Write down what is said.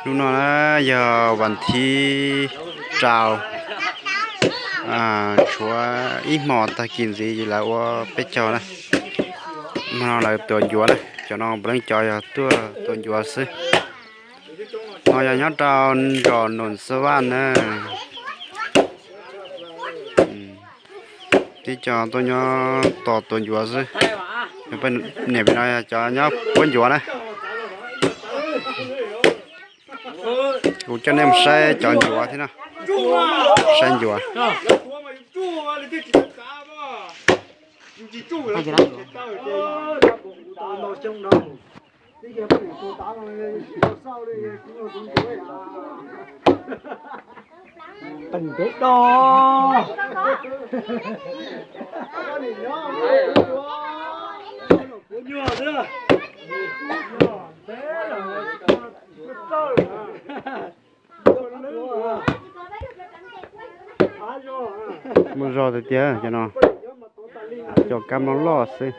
Hnub no na yog vas thib rau, tshuav ib hmos tag kis ntxiv ces lawv ua peb caug na. Hmo no lawv tuav ncuav na, cov no puav leej cov yog tuaj tuav ncuav xwb. No yog nyob rau nram Nus Xab Vaj na. Tib co tuaj nyob tos tuav ncuav xwb. Niam pem no yog cov nyob puab ncuav na. Kuv coj nej mus saib cov ncuav thiab no. Saib ncuav. Pem peb do. Muaj zog tiag tiag cov no, cov kab mob loj xwb.